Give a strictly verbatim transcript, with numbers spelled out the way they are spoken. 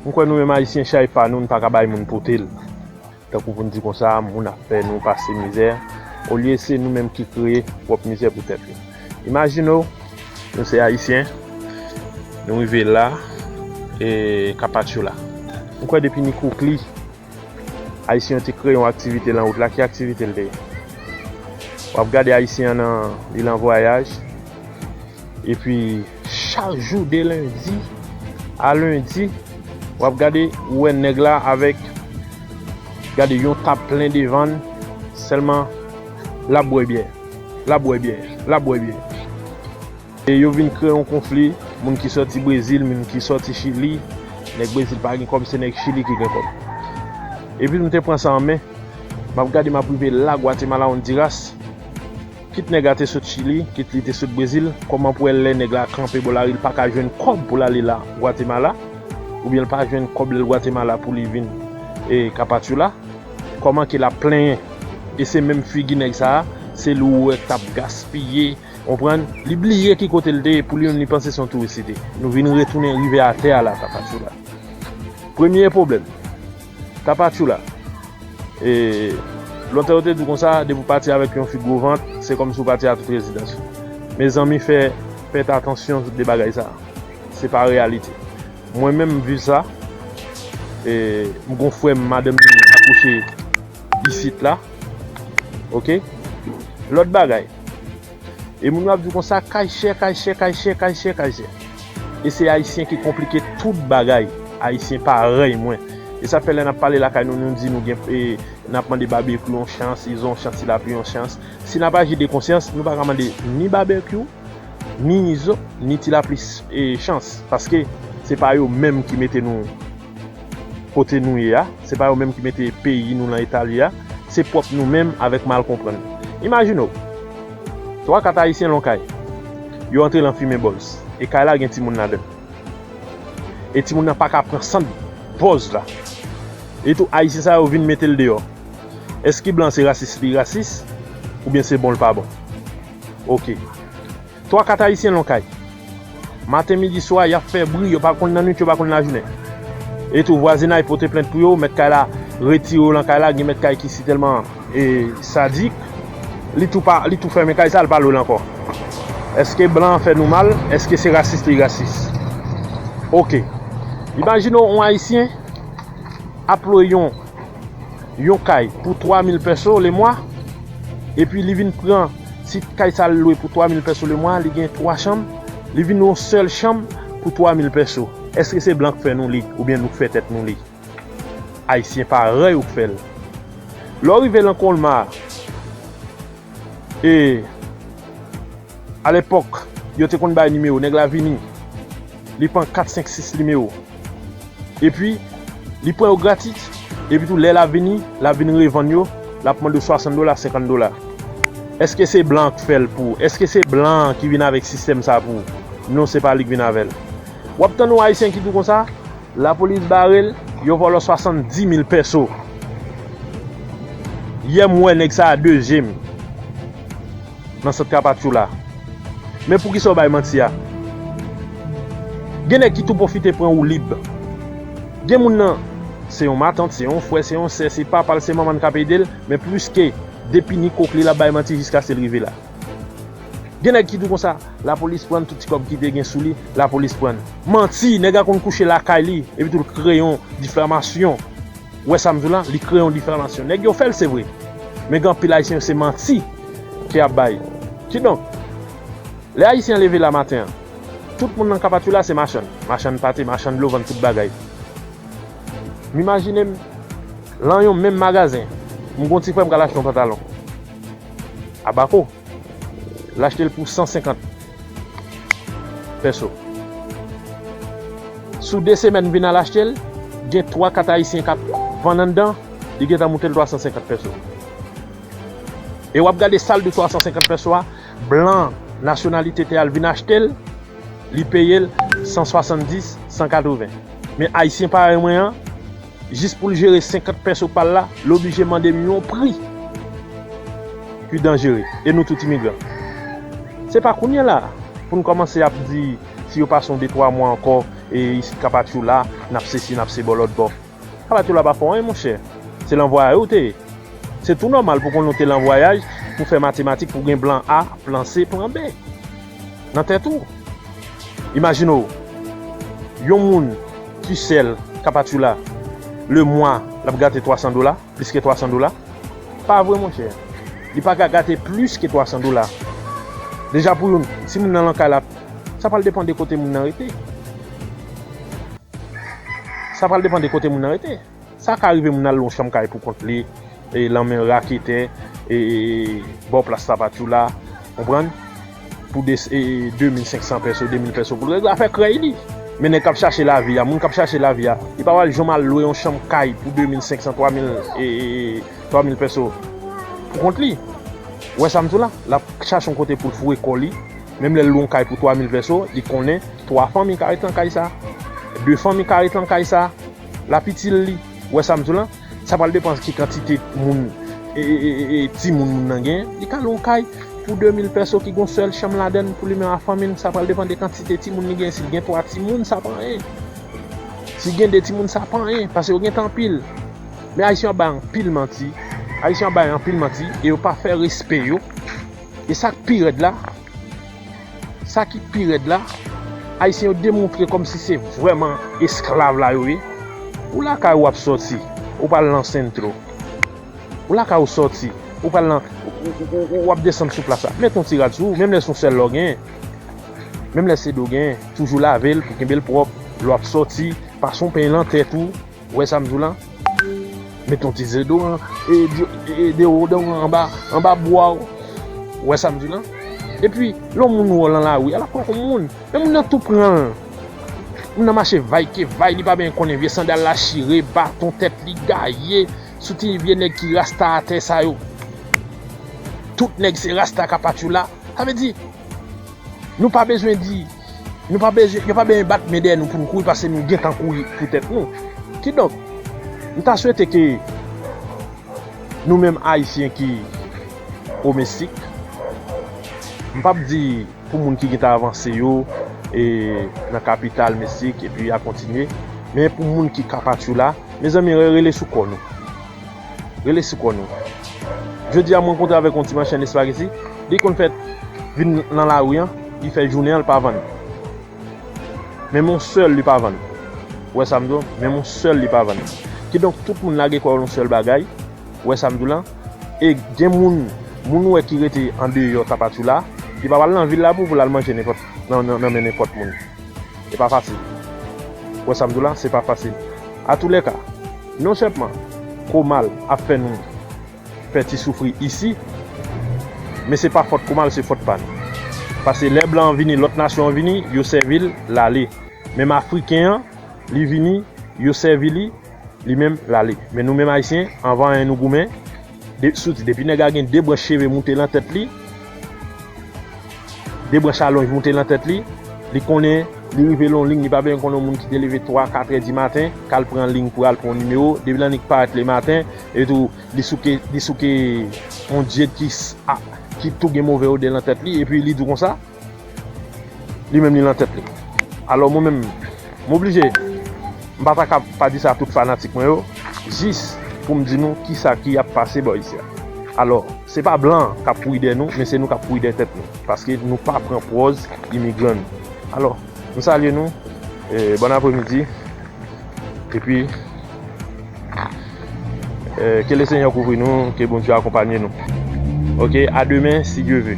M kwè nou menm Ayisyen, chay pa nou, n pa ka bay moun pote l. Tankou pou n di konsa, moun ap fè nou pase mizè, olye se nou menm ki kreye pwòp mizè pou tèt nou. Imajine w, nou se Ayisyen, nou rive la, e Kapatchoula. M kwè depi Ni Koukli, Ayisyen yo te kreye yon aktivite lan wout la, ki aktivite l te ye? W ap gade Ayisyen an nan, li lan vwayaj, epi chak jou de lendi a lendi, w ap gade, ou wè nèg la avèk, gade yon tab plen devan l, sèlman l ap bwè byè, l ap bwè byè, l ap bwè byè. E yo vin kreye yon konfli, moun ki sòti Brezil, moun ki sòti Chili, nèg Brezil pa gen kòb, se nèg Chili ki gen kòb. Epi m te pran sa an men, m ap gade, m ap rive la Gwatemala, Honduras. Kit nèg la te sot Chili, kit li te sot Brezil, kòman pou wè lè nèg la kanpe bò lari, li pa ka jwenn kòb pou l ale la Gwatemala, oubyen l pa jwenn kòb lè l Gwatemala pou li vin e Kapatchoula, kòman ke l ap plenyen? E se menm figi nèg sa a, se li ou wè k t ap gaspiye, konprann? Li bliye ki kote l te ye, pou li menm li panse se yon touris li te. Nou vin retounen rive atè a la, Kapatchoula. Premye pwoblèm, Kapatchoula. E, lontan yo te di konsa, depi w pati avèk yon fi gwo vant, se kòmsi w pati a tout rezidans ou. Mezanmi, fè, fèt atansyon de bagay sa a. Se pa reyalite. Mwen menm, m viv sa. E, m gon frè m, madanm li akouche isit la. Oke? Lòt bagay. E moun yo ap di konsa, kay chè, kay chè, kay chè, kay chè, kay chè. E se Ayisyen ki konplike tout bagay. Ayisyen parèy mwen. E sa fè lè n ap pale lakay nou, nou di nou gen, e, n ap mande Babekyou yon chans, Izo yon chans, Ti Lapli yon chans. Si n ap aji de konsyans, nou pa ka mande ni Babekyou, ni Izo, ni Ti Lapli, e, chans. Paske se pa yo menm ki mete nou kote nou ye a, se pa yo menm ki mete peyi nou lan eta li a, se pwòp nou menm avèk mal konprann. Imajine w, twa kat Ayisyen lan yon kay, yo antre lan fimen bòz, e kay la gen timoun ladan l. E timoun nan pa ka pran sant bòz la. E tou, Ayisyen sa yo vin mete l deyò. Èske blan se rasis li rasis, oubyen se bon l pa bon? Oke. Twa kat Ayisyen lan yon kay. Maten, midi, swa, y ap fè bri, yo pa konn lannwit, yo pa konn lajounen. E tou, vwazinay pote plent pou yo, mèt kay la retire yo lan kay la, gen mèt kay ki sitèlman, e, sadik, li tou pa, li tou fèmen kay sa, li pa lwe l ankò. Èske blan an fè nou mal? Èske se rasis li rasis? Oke. Imajine w, yon Ayisyen ap lwe yon yon kay pou twa mil pèso lemwa, epi li vin pran ti kay sa l lwe pou twa mil pèso lemwa, li gen twa chanm, li vin yon sèl chanm pou twa mil pèso. Èske se blan k fè nou li, oubyen nou k fè tèt nou li? Ayisyen parèy ou k fè l. Lè w rive lan Kolma, e, alepòk, yo te konn bay nimewo, nèg la vini, li pran kat, senk, sis nimewo. Epi, li pran yo gratis, epi tou lè l ap vini, l ap vin revann yo, l ap mande w swasant dola, senkant dola. Èske se blan k fè l pou ou? Èske se blan ki vin avèk sistèm sa pou ou? Non, se pa li k vin avè l. W ap tann yon Ayisyen ki di w konsa, lapolis bare l, yo vòlò swasanndimil pèso. Yè m wè nèg sa a de je m nan sant Kapatchoula. Men poukisa w bay manti a? Gen nèg ki tou pwofite pran woulib. Gen moun nan, se yon matant, se yon frè, se yon sè, se papa l, se manman l k ap ede l, men pliske depi Ni Koukli l ap bay manti jiskaske l rive la. Gen nèg ki di w konsa, lapolis pran tout ti kòb ki te gen sou li, lapolis pran. Manti, nèg la konn kouche lakay li, epi tou l kreye yon difamasyon. Ou wè sa m di w la, li kreye yon difamasyon. Nèg yo fè l, se vre. Men gen anpil Ayisyen yo, se manti ke y ap bay. Kidonk, lè Ayisyen leve la maten an, tout moun nan Kapatchoula se machann. Machann pate, machann dlo, vann tout bagay. M imajine m, lan yon menm magazen, m gon ti frè m k al achte yon pantalon. Abako. L achte l pou san senkant pèso. Sou de semèn m vin al achte l, gen twa kat Ayisyen k ap vann anndan, li gentan moute l twa san senkant pèso. E w ap gade sa l dwe twa san senkant pèso a, blan nasyonalite te al vin achte l, li peye l san swasanndis, san katreven. Men Ayisyen parèy mwen an, jis pou l jere senkant pèso pa l la, l oblije mande m yon pri ki danjere. E nou tout imigran. Se pa kounye a la pou n kòmanse ap di si yo pase yon de twa mwa ankò, e isit Kapatchoula, n ap sesi, n ap se bò lòt bò. Kapatchoula pa fè anyen, monchè. Se lan vwayaj ou te ye. Se tou nòmal pou konn ou te lan vwayaj, pou fè matematik, pou gen plan A, plan C, plan B nan tèt ou. Imajine w, yon moun ki sèl Kapatchoula, le mwa, l ap gate twa san dola, plis ke twa san dola. Pa vre, monchè. Li pa ka gate plis ke twa san dola. Deja pou youn, si moun nan lan kay la, sa pral depann de kote moun nan rete. Sa pral depann de kote moun nan rete. Sa ka rive moun nan al lwe yon chanm kay pou kont li, e, lan men raketè, e, e, e, bò plas Kapatchoula, konprann? Pou de, e, e, de mil senk san pèso, de mil pèso pou l regle afè krèy li. Men nèg k ap chache lavi a, moun k ap chache lavi a, li pa pral janm al lwe yon chanm kay pou de mil senk san, twa mil, e, e, e, twa mil pèso pou kont li. Ou wè sa m di w la? L ap chache yon kote pou l foure kò li. Menm lè l lwe yon kay pou twa mil pèso, li konnen twa fanmi ka ret lan kay sa. De fanmi ka ret lan kay sa. L ap itil li. Ou wè sa m di w lan? Sa pral depann ki kantite moun, e, e, e, e, e, timoun moun nan genyen. Li ka lwe yon kay pou de mil pèso ki gon sèl chanm ladann pou li menm ak fanmi l. Sa pral depann de kantite timoun li genyen. Si l gen twa timoun, sa pa anyen. Si l gen de timoun, sa pa anyen, paske yo gentan anpil. Men Ayisyen ap bay anpil manti. Ayisyen ap bay anpil manti e yo pa fè respè yo. E sa k pi rèd la, sa ki pi rèd la, Ayisyen yo demontre kòmsi se vrèman esklav la yo ye. Ou lakay ou ap sòti, ou pral lan sentro. Ou lakay ou sòti, ou pral lan, ou, ou, ou, ou, ou ap desann sou plas la. Met yon ti rad sou ou, menm lè se yon sèl lè w genyen. Menm lè se de w genyen, toujou lave l pou kenbe l pwòp. Lè w ap sòti, pase yon peny lan tèt ou. Ou wè sa m di w lan? Met yon ti dezodoran, e, di- e, dezodoran anba, anba bwa w. Ou wè sa m di w lan? Epi, lè yon moun wè w lan lari a, l ap kwè w konn moun. Men moun nan tou pran l. Moun nan mache vay ke vay, li pa byen konnen, vye sandal la chire, baton tèt li gaye, sou ti vye nèg ki rasta atè sa yo. Tout nèg se rasta Kapatchoula. Sa vle di, nou pa bezwen di, nou pa bezwen, yo pa bezwen bat men dèyè nou pou nou kouri, paske nou gentan kouri pou tèt nou. Kidonk, m ta swete ke nou menm Ayisyen ki o Meksik, m p ap di pou moun ki gentan avanse yo, e, nan kapital Meksik, epi a kontinye, men pou moun ki Kapatchoula, mezanmi, re- rele sou kò nou. Rele sou kò nou. Jodi a, m rankontre avèk yon ti machann espageti, li konn fè vin nan lari an, li fè jounen an, li pa vann. Menm yon sèl li pa vann. Ou wè sa m di w? Menm yon sèl li pa vann. Kidonk, tout moun lage kò yo nan yon sèl bagay. Ou wè sa m di w lan? E gen moun, moun ou wè ki rete andeyò Kapatchoula, li pa pral nan vil la pou, pou l al manje nenpòt, nan, nan, nan men nenpòt moun. E pa fasil. Ou wè sa m di w la? Se pa fasil. Atoulèka, non sèlman Komal ap fè nou fè ti soufri isi, men se pa fòt Komal, se fòt pa n. Paske lè blan an vini, lòt nasyon an vini, yo sèvi l, l ale. Menm Afriken an, li vini, yo sèvi li, li menm, l ale. Men nou menm Ayisyen, anvan anyen nou goumen, de- sou di, depi nèg la gen de branch cheve moute lan tèt li, de branch alonj moute lan tèt li, li konnen, li rive lan yon liy, li pa bezwen konnen yon moun ki te leve twa, katrè di maten, k al pran liy pou al pran yon nimewo, depi lan liy parèt lematen, epi tou, li souke, li souke yon djed ki s- a- ki tou gen move odè lan tèt li, epi li di w konsa, li menm li lan tèt li. Alò, mwen menm, m oblije, m pa ta ka pa di sa a tout fanatik mwen yo, jis pou m di nou kisa ki ap pase bò isi a. Alò, se pa blan k ap kouri dèyè nou, men se nou k ap kouri dèyè tèt nou, paske nou pa pran pòz imigran nou. Alò, m salye nou, e, bòn apremidi, epi, e, ke Lesenyè kouvri nou, ke Bondye akonpanye nou. Oke, a demen, si Dye ve.